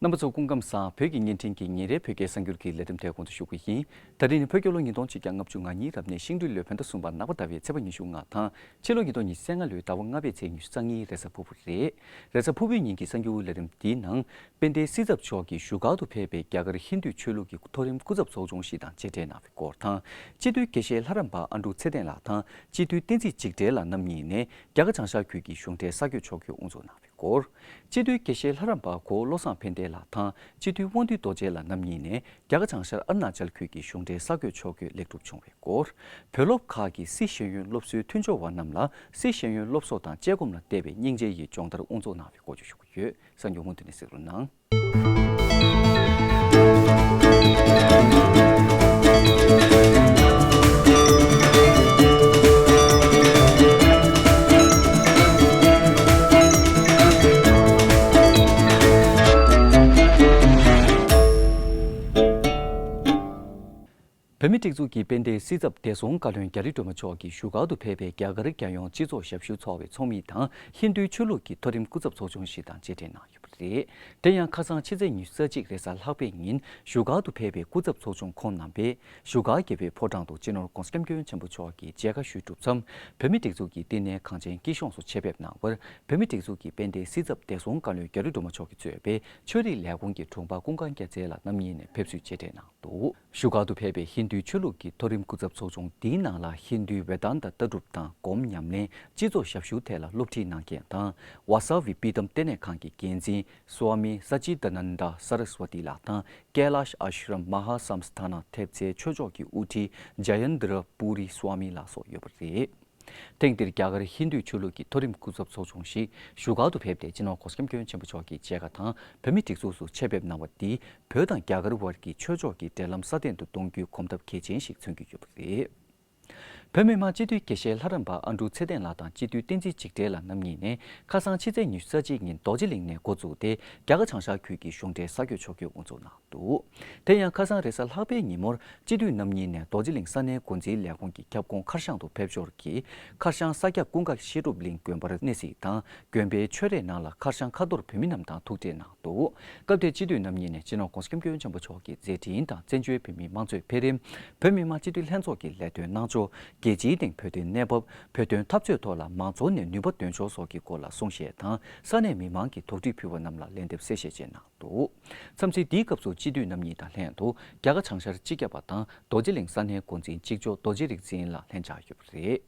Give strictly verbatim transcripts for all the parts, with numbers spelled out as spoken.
རྣམ་པ་ཚོ་སྐུ་ཁམས་བཟང་། བོད་ཀྱི་བརྙན་འཕྲིན་གྱི་ཉིན་རེའི་བོད་སྐད་གསར་འགྱུར་གྱི་ལས་རིམ་དེ་གོང་དུ་ཞུ་གི་ཡིན། ད་རིང་ནི་བོད་རྒྱལ་ལོ་ཉིས་སྟོང་ཆིག་བརྒྱ་ལྔ་བཅུ་ང་གཉིས་རབ་གནས་ཤིང་སྦྲུལ་ལོའི་བོད་ཟླ་གསུམ་པ་ནག་པ་ཟླ་བའི་ཚེས་པ་ཉི་ཤུ་ལྔ་དང་། ཕྱི་ལོ་ཉིས་སྟོང་ཉི་ཤུ་རྩ་ལྔ་ལོའི་ཟླ་བ་ལྔ་པའི་ཚེས་ཉི་ཤུ་རྩ་གཉིས་རེས་གཟའ་ཕུར་བུ་རེད། རེས་གཟའ་ཕུར་བུའི་ཉིན་གྱི་གསར་འགྱུར་ལས་རིམ་འདིའི་ནང་། དཔལ་ལྡན་སྲིད་ཚབ་མཆོག་གིས་བཞུགས་སྒར་དུ་ཕེབས་པའི་རྒྱ་གར་ཧིན་རྡུའི་ཆོས་ལུགས་ཀྱི་མཐོ་རིམ་སྐུ་ཚབ་ཚོགས་ཆུང་ཞིག་དང་མཇལ་འཕྲད་གནང་བའི་སྐོར་དང་། སྤྱི་འཐུས་དགེ་བཤེས་ལྷ་རམས་པ་ཨ་འབྲུག་ཚེ་བརྟན་ལགས་དང་སྤྱི་འཐུས་བསྟན་འཛིན་འཇིགས་བྲལ་ལགས་རྣམ་གཉིས་ནས་རྒྱ་གར་བྱང་ཤར་ཁུལ་གྱི་གཞུང་འབྲེལ་གསར་འགོད་ཕྱོགས་བསྐྱོད་དབུ་འཛུགས་གནང་བའི་སྐོར། སྤྱི་འཐུས་དགེ་བཤེས་ལྷ་རམས་པ་གོ་བོ་བློ་བཟང་ཕན་བདེ་ལགས་དང་སྤྱི་འཐུས་དབང་འདུས་རྡོ་རྗེ་ལགས་རྣམ་གཉིས་ནས་རྒྱ་གར་བྱང་ཤར་ཨ་རུ་ན་ཅལ་ཁུལ་གྱི་གཞུང་འབྲེལ་གསར་འགོད་ཕྱོགས་བསྐྱོད་ལེགས་གྲུབ་བྱུང་བའི་སྐོར། བོད་སློབ་ཁག་གིས་སཱི་ཤེས་ཡོན་སློབ་གསོའི་མཐུན་སྦྱོར་བ་རྣམས་ལ་སཱི་ཤེས་ཡོན་སློབ་གསོ་དང་དཔྱད་སྒོམ་ལ་བརྟེན་པའི་སྙིང་རྗེ་ཡི་སྦྱོང་བརྡར་དབུ་འཛུགས་གནང་བའི་སྐོར་བརྗོད་ཞུ་གི་ཡོད། གསར་འགྱུར་མུ་མཐུད་ནས་གཟིགས་རོགས་གནང་། བོད་མིའི་སྒྲིག་འཛུགས་ཀྱི་དཔལ་ལྡན་སྲིད་ཚབ་བདེ་སྲུང་བཀའ་བློན་རྒྱ་རི་སྒྲོལ་མ་མཆོག་གིས་བཞུགས་སྒར་དུ་ཕེབས་པའི་རྒྱ་གར་རྒྱལ་ཡོངས་སྤྱི་ཚོགས་ཞབས་ཞུ་ཚོགས་པའི་ཚོགས་མི་དང་ཧིན་རྡུའི་ཆོས་ལུགས་ཀྱི་མཐོ་རིམ་སྐུ་ཚབ་ཚོགས་ཆུང་ཞིག་དང་མཇལ་འཕྲད་གནང་ཡོད་པ་རེད། དེ་ཡང་ཁ་སང་ཕྱི་ཚེས་ཉི་ཤུ་རྩ་གཅིག་རེས་གཟའ་ལྷག་པའི་ཉིན་བཞུགས་སྒར་དུ་ཕེབས་པའི་སྐུ་ཚབ་ཚོགས་ཆུང་ཁོང་རྣམ་པས་བཞུགས་སྒར་རྒྱལ་བའི་ཕོ་བྲང་དུ་སྤྱི་ནོར་༧གོང་ས་༧སྐྱབས་མགོན་ཆེན་པོ་མཆོག་གི་མཇལ་ཁ་ཞུས་གྲུབ་མཚམས་བོད་མིའི་སྒྲིག་འཛུགས་ཀྱི་བསྟི་གནས་གངས་ཅན་སྐྱིད་གཤོངས་སུ་ཆེད་ཕེབས་གནང་བར་བོད་མིའི་སྒྲིག་འཛུགས་ཀྱི་དཔལ་ལྡན་སྲིད་ཚབ་བདེ་སྲུང་བཀའ་བློན་རྒྱ་རི་སྒྲོལ་མ་མཆོག་གིས་གཙོས་པའི་ཆོས་རིག་ལས་ཁུངས་ཀྱི་དྲུང་འཕར་ཀུན་དགའ་རྒྱལ་མཚན་ལགས་རྣམ་གཉིས་ནས་ཕེབས་བསུའི་མཇལ་འཕྲད་གནང་འདུག་བཞུགས་སྒར་དུ་ཕེབས་པའི་ཧིན་རྡུའི་ཆོས་ལུགས་ཀྱི་མཐོ་རིམ་སྐུ་ཚབ་ཚོགས་ཆུང་འདིའི་ནང་ལ་ཧིན་རྡུའི་ཝེ་དཱན་ཏ་ལྟ་གྲུབ་དང་སྒོམ་ཉམས་ལེན་སྤྱི་ཚོགས་ཞབས་ཞུ་ཐད་ལ་སློབ་ཁྲིད་གནང་མཁན་དང་ཝཱ་ས་ཝི་པི་ཏམ་ལྟེ་གནས་ཁང་གི་འགན་འཛིན་སྭ་མི་ས་ཅི་ད་ནན་ད་ས་ར་སྭ་ཏི་ལགས་དང་ཀེ་ལཱཤ་ཨ་ཤྲམ་མ་ཧཱ་སཾ་སི་ཐ་ན་ཐེབས་རྩའི་ཆོས་ཕྱོགས་ཀྱི་དབུ་ཁྲིད་ཇ་ཡན་ཏྲ་པུ་རི་སྭ་མི་ལགས་སོགས་ཡོད་པ་རེད། ཐེངས་འདིར་རྒྱ་གར་ཧིན་རྡུའི་ཆོས་ལུགས་ཀྱི་མཐོ་རིམ་སྐུ་ཚབ་ཚོགས་ཆུང་ཞིག་བཞུགས་སྒར་དུ་ཕེབས་ཏེ་སྤྱི་ནོར་༧གོང་ས་༧སྐྱབས་མགོན་ཆེན་པོ་མཆོག་གི་མཇལ་ཁ་དང་བོད་མིའི་སྒྲིག་འཛུགས་སུ་ཆེད་ཕེབས་གནང་བ་འདིས་བོད་དང་རྒྱ་གར་དབར་གྱི་ཆོས་ཕྱོགས་ཀྱི་འབྲེལ་ལམ་སྲ་བརྟན་དུ་གཏོང་རྒྱུའི་གོམ་སྟབས་གལ་ཆེན་ཞིག་མཚོན་གྱི་ཡོད་པ་རེད། བོད་མི་མང་སྤྱི་འཐུས་དགེ་བཤེས་ལྷ་རམས་པ་ཨ་འབྲུག་ཚེ་བརྟན་ལགས་དང་སྤྱི་འཐུས་བསྟན་འཛིན་འཇིགས་བྲལ་ལགས་རྣམ་གཉིས་ནས་ཁ་སང་ཕྱི་ཚེས་ཉི་ཤུ་རྩ་གཅིག་ཉིན་རྡོ་རྗེ་གླིང་ནས་འགོ་བཙུགས་ཏེ་རྒྱ་གར་བྱང་ཤར་ཁུལ་གྱི་གཞུང་འབྲེལ་གསར་འགོད་ཕྱོགས་བསྐྱོད་དབུ་འཛུགས་གནང་འདུག་དེ་ཡང་ཁ་སང་རེས་གཟའ་ལྷག་པའི་ཉིན་མོར་སྤྱི་འཐུས་རྣམ་གཉིས་ནས་རྡོ་རྗེ་གླིང་ས་གནས་འགོ་འཛིན་ལས་ཁུངས་ཀྱི་ཁྱབ་ཁོངས་མཁར་གཤམ་དུ་ཕེབས་འབྱོར་གྱིས་མཁར་གཤམ་ས་སྐྱ་ཀུན་དགའ་བཤད་སྒྲུབ་གླིང་དགོན་པར་གནས་གཟིགས་དང་དགོན་པའི་ཆོས་རའི་ནང་ལ་མཁར་གཤམ་ཁ་ཐོར་བོད་མི་རྣམས་དང་ཐུག་འཕྲད་གནང་འདུག་སྐབས་དེར་སྤྱི་འཐུས་རྣམ་གཉིས་ནས་སྤྱི་ནོར་༧གོང་ས་༧སྐྱབས་མགོན་ཆེན་པོ་མཆོག་གི་མཛད་འཕྲིན་དང་བཙན་བྱོལ་བོད་མིའི་དམངས་གཙོའི་འཕེལ་རིམ། བོད་མི་མང་སྤྱི་འཐུས་ལྷན་ཚོགས་ཀྱི་ལས་དོན་གནང་ཕྱོགས། རྒྱལ་སྤྱིའི་སྟེང་བོད་དོན་གནས་བབ། བོད་དོན་འཐབ་རྩོད་ཐོག་ལ་མང་ཚོགས་ནས་ནུས་པ་འདོན་ཕྱོགས་སོགས་ཀྱི་སྐོར་ལ་གསུང་བཤད་དང་ས་གནས་མི་མང་གིས་དོགས་འདྲི་ཕུལ་བ་རྣམས་ལ་ལན་འདེབས་གསལ་བཤད་བཅས་གནང་འདུག་མཚམས་གཟིགས་འདིའི་སྐབས་སུ་སྤྱི་འཐུས་རྣམ་གཉིས་དང་ལྷན་དུ་རྒྱ་གར་བྱང་ཤར་སྤྱི་ཁྱབ་པ་དང་རྡོ་རྗེ་གླིང་ས་གནས་འགོ་འཛིན་གཅིག་ལྕོགས་རྡོ་རྗེ་རིག་འཛིན་ལགས་ལྷན་བཅར་ཡོད་པ་རེད།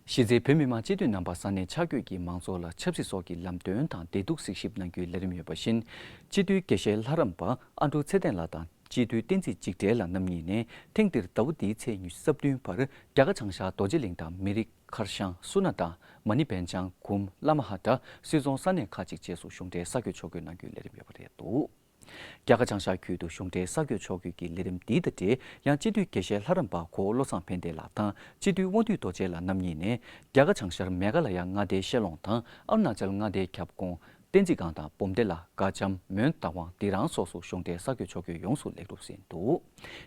གཞི་རྩའི་བོད་མི་མང་སྤྱི་འཐུས་རྣམ་པ་ས་གནས་ཆ་བགོས་ཀྱིས་མང་ཚོགས་ལ་ཆབ་སྲིད་སོགས་ཀྱི་ལམ་སྟོན་དང་བདེ་སྡུག་གཟིགས་ཞིབ་གནང་རྒྱུའི་ལས་རིམ་ཡོད་པ་བཞིན། སྤྱི་འཐུས་དགེ་བཤེས་ལྷ་རམས་པ་ཨ་འབྲུག་ཚེ་བརྟན་ལགས་དང་སྤྱི་འཐུས་བསྟན་འཛིན་འཇིགས་བྲལ་ལགས་རྣམ་གཉིས་ནས་ཐེངས་འདིར་ཟླ་བ་འདིའི་ཚེས་ཉི་ཤུ་རྩ་བདུན་བར་རྒྱ་གར་བྱང་ཤར་རྡོ་རྗེ་གླིང་དང་མི་རིགས་མཁར་གཤམ་སུ་ན་དང་མ་ཎི་བན་ལྕང་གུམ་བླ་མ་ཧ་ཏ་སུད་ཚོང་ས་གནས་ཁག་ཅིག་བཅས་སུ་གཞུང་འབྲེལ་གསར་འགོད་ཕྱོགས་བསྐྱོད་གནང་རྒྱུའི་ལས་རིམ་ཡོད་པ་རེད་འདུག་རྒྱ་གར་བྱང་ཤར་ཁུལ་དུ་གཞུང་འབྲེལ་གསར་འགོད་ཕྱོགས་བསྐྱོད་ཀྱི་ལས་རིམ་འདི་དང་འབྲེལ་ཡང་སྤྱི་འཐུས་དགེ་བཤེས་ལྷ་རམས་པ་གོ་བོ་བློ་བཟང་ཕན་བདེ་ལགས་དང་སྤྱི་འཐུས་དབང་འདུས་རྡོ་རྗེ་ལགས་རྣམ་གཉིས་ནས་རྒྱ་གར་བྱང་ཤར་མེ་ག་ལ་ཡ་མངའ་སྡེའི་ཤེ་ལོང་དང་ཨ་རུ་ན་ཅལ་མངའ་སྡེའི་ཁྱབ་ཁོངས་བསྟན་འཛིན་སྒང་དང་བུམ་སྡེ་ལ་དགའ་འཆམ་མོན་རྟ་དབང་སྡེ་རང་སོགས་སུ་གཞུང་འབྲེལ་གསར་འགོད་ཕྱོགས་བསྐྱོད་ཡོངས་སུ་ལེགས་གྲུབ་ཟིན་འདུག་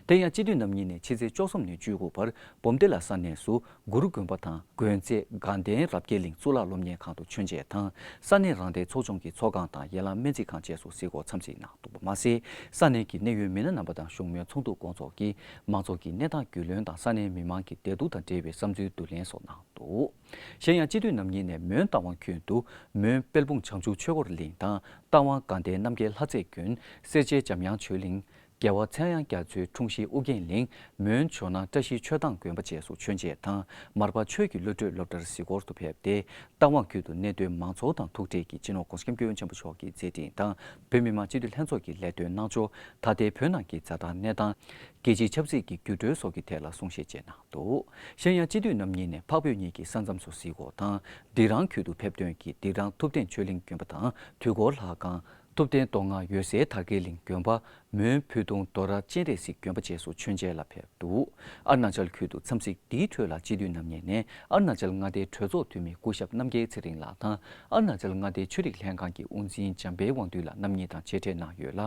དེ་ཡང་སྤྱི་འཐུས་རྣམ་གཉིས་ནས་ཕྱི་ཚེས་བཅུ་གསུམ་ནས་བཅུ་དགུ་བར་བུམ་སྡེ་ལ་ས་གནས་སུ་གུ་རུ་དགོན་པ་དང་དགོན་རྩེ་དགའ་ལྡན་རབ་རྒྱས་གླིང་གཙུག་ལག་སློབ་གཉེར་ཁང་དུ་མཆོད་མཇལ་དང་ས་གནས་རང་བདེན་ཚོགས་ཆུང་གི་ཚོགས་ཁང་དང་ཡན་ལག་སྨན་རྩིས་ཁང་བཅས་སུ་གཟིགས་སྐོར་འཚམས་གཟིགས་གནང་འདུག་པ་མ་ཟད། ས་གནས་ཀྱི་གནད་ཡོད་མི་སྣ་རྣམ་པ་དང་བཞུགས་མོལ་ཚོགས་འདུ་སྐོང་ཚོགས་ཀྱིས་མང་ཚོགས་ཀྱི་གནས་སྟངས་རྒྱུས་ལོན་དང་ས་གནས་མི་མང་གི་བདེ་སྡུག་དང་འབྲེལ་བའི་བསམ་ཚུལ་བསྡུ་ལེན་སོགས་གནང་འདུག་གཞན་ཡང་སྤྱི་འཐུས་རྣམ་གཉིས་ནས་མོན་རྟ་དབང་ཁུལ་དུ་མོན་དཔལ་སྤུངས་བྱང་ཆུབ་ཆོས་འཁོར་གླིང་དང་རྟ་དབང་དགའ་ལྡན་རྣམ་རྒྱལ་ལྷ་རྩེ་དགོན། སེར་བྱེས་འཇམ་དབྱངས་ཆོས་གླིང་། རྒྱལ་བ་ཚངས་དབྱངས་རྒྱ་མཚོའི་འཁྲུངས་གཞིས་ཨུ་རྒྱན་གླིང་། མོན་ཇོ་ནང་བཀྲ་ཤིས་ཆོས་ཐང་དགོན་པ་བཅས་སུ་མཆོད་མཇལ་དང་མར་པ་ཆོས་ཀྱི་བློ་གྲོས་སློབ་གྲྭར་གཟིགས་སྐོར་དུ་ཕེབས་ཏེ། རྟ་དབང་ཁུལ་དུ་གནས་སྡོད་མང་ཚོགས་དང་ཐུག་འཕྲད་ཀྱིས་སྤྱི་ནོར་༧གོང་ས་༧སྐྱབས་མགོན་ཆེན་པོ་མཆོག་གི་མཛད་འཕྲིན་དང་བོད་མི་མང་སྤྱི་འཐུས་ལྷན་ཚོགས་ཀྱི་ལས་དོན་གནང་ཕྱོགས། ད་ལྟའི་བོད་ནང་གི་ཛ་དྲག་གནས་སྟངས། རྒྱལ་སྤྱིའི་ཆབ་སྲིད་ཀྱི་འགྱུར་འགྲོས་སོགས་ཀྱི་ཐད་ལ་གསུང་བཤད་བཅས་གནང་འདུག་གཞན་ཡང་སྤྱི་འཐུས་རྣམ་གཉིས་ནས་འཕགས་བོད་གཉིས་ཀྱི་ས་མཚམས་སུ་གཟིགས་སྐོར་དང་། སྡིག་རང་ཁུལ་དུ་ཕེབས་ཐོན་གྱིས་སྡིག་རང་ཐུབ་བསྟན་ཆོས་གླིང་དགོན་པ་དང་དུས་འཁོར་ལྷ་ཁང་། ཐུབ་བསྟན་རྟོགས་སྔགས་འོད་གསལ་དར་རྒྱས་གླིང་དགོན་པ། མོན་ཕུ་ཐུང་རྡོ་ར་སྤྱན་རས་གཟིགས་དགོན་པ་བཅས་སུ་མཆོད་མཇལ་ལ་ཕེབས་འདུག་ཨ་རུ་ན་ཅལ་ཁུལ་དུ་འཚམས་གཟིགས་འདིའི་ཁྲོད་ལ་སྤྱི་འཐུས་རྣམ་གཉིས་ནས་ཨ་རུ་ན་ཅལ་མངའ་སྡེའི་གྲོས་ཚོགས་འཐུས་མི་སྐུ་ཞབས་རྣམ་རྒྱལ་ཚེ་རིང་ལགས་དང་ཨ་རུ་ན་ཅལ་མངའ་སྡེའི་ཆོས་རིག་ལྷན་ཁང་གི་དབུ་འཛིན་འཇམ་དཔལ་དབང་འདུས་ལགས་རྣམ་གཉིས་དང་མཇལ་འཕྲད་གནང་ཡོད་ལ།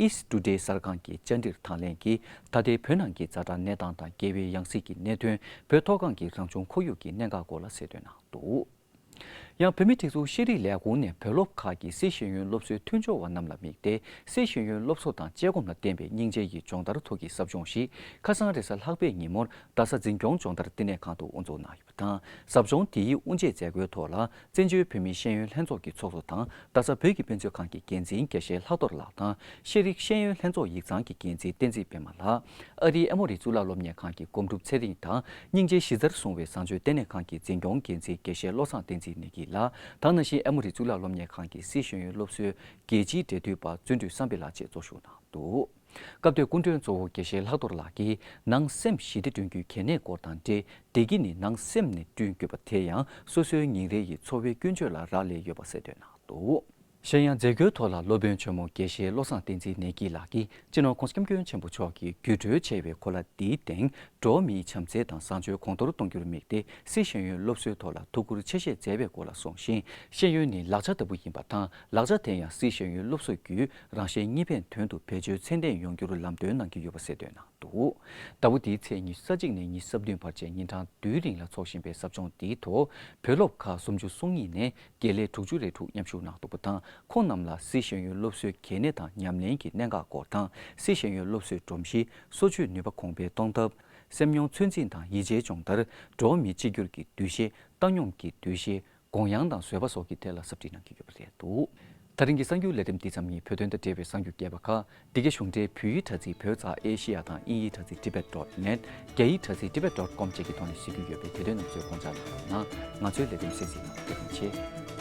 East Today གསར་ཁང་གི་བཅར་འདྲིར་དང་ལེན་གྱིས་ད་ལྟའི་བོད་ནང་གི་ཛ་དྲག་གནས་སྟངས་དང་རྒྱལ་བའི་ཡང་སྲིད་ཀྱི་གནད་དོན། བོད་མཐོ་སྒང་གི་རང་བྱུང་ཁོར་ཡུག་གི་གནད་འགག་སྐོར་ལ་གསལ་སྟོན་གནང་འདུག་ཡང་བོད་མིའི་སྒྲིག་འཛུགས་ཤེས་རིག་ལས་ཁུངས་ནས་བོད་སློབ་ཁག་གི་སིལ་ཤེས་ཡོན་སློབ་གསོའི་མཐུན་སྦྱོར་བ་རྣམས་ལ་དམིགས་ཏེ། སིལ་ཤེས་ཡོན་སློབ་གསོ་དང་དཔྱད་སྒོམ་ལ་བརྟེན་པའི་སྙིང་རྗེ་ཡི་སྦྱོང་བརྡར་ཐོག་གི་ཟབ་སྦྱོང་ཞིག་ཁ་སང་རེས་གཟའ་ལྷག་པའི་ཉིན་མོར་རྡ་ས་འཛིན་སྐྱོང་སྦྱོང་བརྡར་བསྟི་གནས་ཁང་དུ་དབུ་འཛུགས་གནང་ཡོད་པ་དང་། ཟབ་སྦྱོང་དེའི་དབུ་འབྱེད་མཛད་སྒོའི་ཐོག་ལ། བཙན་བྱོལ་བོད་མིའི་ཤེས་ཡོན་ལྷན་ཚོགས་ཀྱི་ཚོགས་གཙོ་དང་རྡ་ས་བོད་ཀྱི་དཔེ་མཛོད་ཁང་གི་འགན་འཛིན་དགེ་བཤེས་ལྷག་རྡོར་ལགས་དང་། ཤེས་རིག་ཤེས་ཡོན་ལྷན་ཚོགས་ཡིག་ཚང་གི་འགན་འཛིན་བསྟན་འཛིན་པད་མ་ལགས། ཨ་རིའི་ཨེ་མོ་རི་གཙུག་ལག་སློབ་གཉེར་ཁང་གི་སྒོམ་སྒྲུབ་ཚེ་རིང་དང་། སྙིང་རྗེའི་གཞི་རྩར་བཟུང་བའི་བཟང་སྤྱོད་ལྟེ་གནས་ཁང་གི་འཛིན་སྐྱོང་འགན་འཛིན་དགེ་བཤེས་བློ་བཟང་བསྟན་འཛིན་ནེ་གི་ལགས། ད་ག་ནང་བཞིན་ཨེ་མོ་རི་གཙུག་ལག་སློབ་གཉེར་ཁང་གི་སིལ་ཤེས་ཡོན་སློབ་གསོའི་རྒྱལ་སྤྱིའི་འབྲེལ་མཐུད་པ་བརྩོན་འགྲུས་བསམ་འཕེལ་ལགས་བཅས་གཙོ་བཞུགས་གནང་འདུག་སྐབས་དེར་སྐུ་མགྲོན་གཙོ་བོ་དགེ་བཤེས་ལྷག་རྡོར་ལགས་ཀྱིས། ནང་སེམས་ཞི་བདེ་བསྐྲུན་རྒྱུའི་གལ་གནད་སྐོར་དང་འབྲེལ། བདེ་སྐྱིད་ནི་ནང་སེམས་ནས་བསྐྲུན་དགོས་པ་དེ་ཡང་སོ་སོའི་ཉིན་རེ་ཡི་འཚོ་བའི་ཀུན་སྤྱོད་ལ་རག་ལས་ཡོད་པ་གསལ་སྟོན་གནང་འདུག་གཞན་ཡང་མཛད་སྒོའི་ཐོག་ལ་སློབ་དཔོན་ཆེན་མོ་དགེ་བཤེས་བློ་བཟང་བསྟན་འཛིན་ནེ་གི་ལགས་ཀྱིས། སྤྱི་ནོར་༸གོང་ས་༸སྐྱབས་མགོན་ཆེན་པོ་མཆོག་གིས་བརྒྱུད་སྤྲོད་བྱས་པའི་གོ་ལ་འདིའི་སྟེང་། འགྲོ་བ་མིའི་བྱམས་བརྩེ་དང་བཟང་སྤྱོད་གོང་མཐོར་གཏོང་རྒྱུར་དམིགས་ཏེ། སིལ་ཤེས་ཡོན་སློབ་གསོའི་ཐོག་ལ་ཐུགས་ཁུར་ཆེ་བཞེས་མཛད་པའི་སྐོར་ལ་གསུངས་ཤིང་། ཤེས་ཡོན་ནི་ལག་ཆ་ལྟ་བུ་ཡིན་པ་དང་། ལག་ཆ་དེ་ཡང་སིལ་ཤེས་ཡོན་སློབ་གསོ་བརྒྱུད། རང་གཞན་གཉིས་ཕན་དོན་དུ་བེད་སྤྱོད་ཚད་ལྡན་ཡོང་རྒྱུར་ལམ་སྟོན་གནང་གི་ཡོད་པ་གསལ་སྟོན་གནང་འདུག་ཟླ་བ་འདིའི་ཚེས་ཉི་ཤུ་རྩ་གཅིག་ནས་ཉི་ཤུ་རྩ་བདུན་བར་བཅས་ཉིན་གྲངས་བདུན་རིང་ལ་འཚོགས་བཞིན་པའི་ཟབ་སྦྱོང་འདིའི་ཐོག་བོད་སློབ་ཁག་སུམ་ཅུ་སོ་གཉིས་ནས་དགེ་ལས་དྲུག་ཅུ་རེ་དྲུག་མཉམ་ཞུགས་གནང་འདུག་པ་དང་། ཁོང་རྣམས་ལ་སིལ་ཤེས་ཡོན་སློབ་གསོའི་གལ་གནད་དང་ཉམས་ལེན་གྱི་གནད་འགག་སྐོར་དང་། སིལ་ཤེས་ཡོན་སློབ་གསོའི་སྒྲོམ་གཞི། གསོ་བཅོས་ནུས་པ་གོང་འཕེལ་གཏོང་ཐབས། སེམས་མྱོང་ཚོད་འཛིན་དང་ཡིད་ཆེས་སྦྱོང་བརྡར། འགྲོ་བ་མི་གཅིག་གྱུར་གྱི་འདུ་ཤེས། བཏང་སྙོམས་ཀྱི་འདུ་ཤེས། དགོངས་ཡངས་དང་བཟོད་པ་སོགས་ཀྱི་ཐད་ལ་ཟབ་ཁྲིད་གནང་གི་ཡོད་པ་རེད་འདུག་དེ་རིང་གི་གསར་འགྱུར་ལེ་ཚན་འདི་ཙམ་ཡིན། བོད་དོན་དང་འབྲེལ་བའི་གསར་འགྱུར་རྒྱས་པ་ཁག་འདི་གའི་གཞུང་འབྲེལ་བོད་ཡིག་དྲ་ཚིགས་བོད་ཙ་ཨེ་ཤེ་ཡ་དང་དབྱིན་ཡིག་དྲ་ཚིགས་tibet dot net། རྒྱ་ཡིག་དྲ་ཚིགས་tibet dot com་བཅས་ཀྱི་ཐོག་ནས་གཟིགས་རྒྱུ་ཡོད་པས། དེ་དོན་རྣམས་ཚོས་དགོངས་འཇགས་གནང་རོགས་གནང་། ང་ཚོའི་ལས་རིམ་གསན་གཟིགས་གནང་བར་ཐུགས་རྗེ་ཆེ།